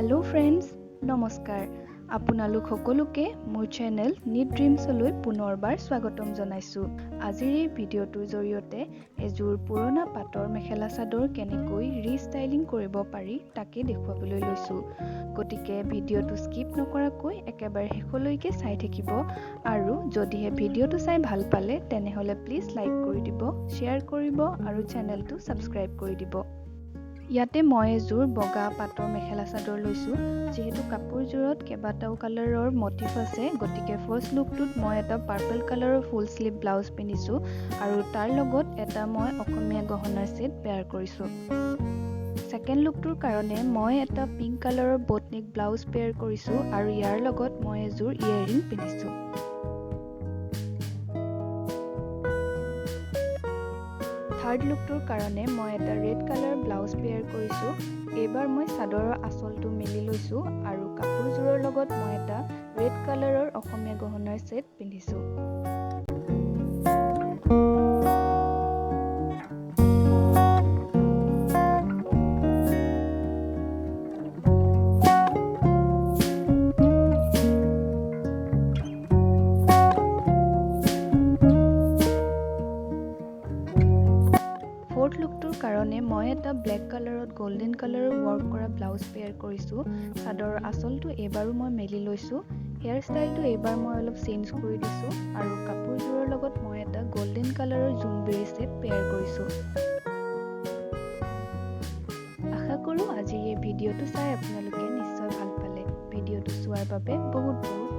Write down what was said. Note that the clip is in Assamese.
হেল্ল' ফ্ৰেণ্ডছ, নমস্কাৰ। আপোনালোক সকলোকে মোৰ চেনেল নিট ড্ৰিমছলৈ পুনৰবাৰ স্বাগতম জনাইছোঁ। আজিৰ এই ভিডিঅ'টোৰ জৰিয়তে এযোৰ পুৰণা পাটৰ মেখেলা চাদৰ কেনেকৈ ৰিষ্টাইলিং কৰিব পাৰি, তাকে দেখুৱাবলৈ লৈছোঁ। গতিকে ভিডিঅ'টো স্কিপ নকৰাকৈ একেবাৰে শেষলৈকে চাই থাকিব আৰু যদিহে ভিডিঅ'টো চাই ভাল পালে, তেনেহ'লে প্লিজ লাইক কৰি দিব, শ্বেয়াৰ কৰিব আৰু চেনেলটো ছাবস্ক্ৰাইব কৰি দিব। ইয়াতে মই এযোৰ বগা পাটৰ মেখেলা চাদৰ লৈছোঁ। যিহেতু কাপোৰযোৰত কেইবাটাও কালাৰৰ মটিফ আছে, গতিকে ফাৰ্ষ্ট লুকটোত মই এটা পাৰ্পল কালাৰৰ ফুল শ্লিভ ব্লাউজ পিন্ধিছোঁ আৰু তাৰ লগত এটা মই অসমীয়া গহনাৰ ছেট পেয়াৰ কৰিছোঁ। ছেকেণ্ড লুকটোৰ কাৰণে মই এটা পিংক কালাৰৰ ব'টনেক ব্লাউজ পেয়াৰ কৰিছোঁ আৰু ইয়াৰ লগত মই এযোৰ ইয়েৰিং পিন্ধিছোঁ। থাৰ্ড লুকটোৰ কাৰণে মই এটা ৰেড কালাৰ ব্লাউজ পেয়াৰ কৰিছোঁ। এইবাৰ মই চাদৰৰ আঁচলটো মেলি লৈছোঁ আৰু কাপোৰযোৰৰ লগত মই এটা ৰেড কালাৰৰ অসমীয়া গহনাৰ ছেট পিন্ধিছোঁ। ফ'ৰ্থ লুকটোৰ কাৰণে মই এটা ব্লেক কালাৰত গল্ডেন কালাৰৰ ৱৰ্ক কৰা ব্লাউজ পেয়াৰ কৰিছোঁ। চাদৰৰ আঁচলটো এইবাৰো মই মেলি লৈছোঁ। হেয়াৰ ষ্টাইলটো এইবাৰ মই অলপ চেঞ্জ কৰি দিছোঁ আৰু কাপোৰযোৰৰ লগত মই এটা গল্ডেন কালাৰৰ জোনবিৰি ছেট পেয়াৰ কৰিছোঁ। আশা কৰোঁ আজিৰ এই ভিডিঅ'টো চাই আপোনালোকে নিশ্চয় ভাল পালে। ভিডিঅ'টো চোৱাৰ বাবে বহুত বহুত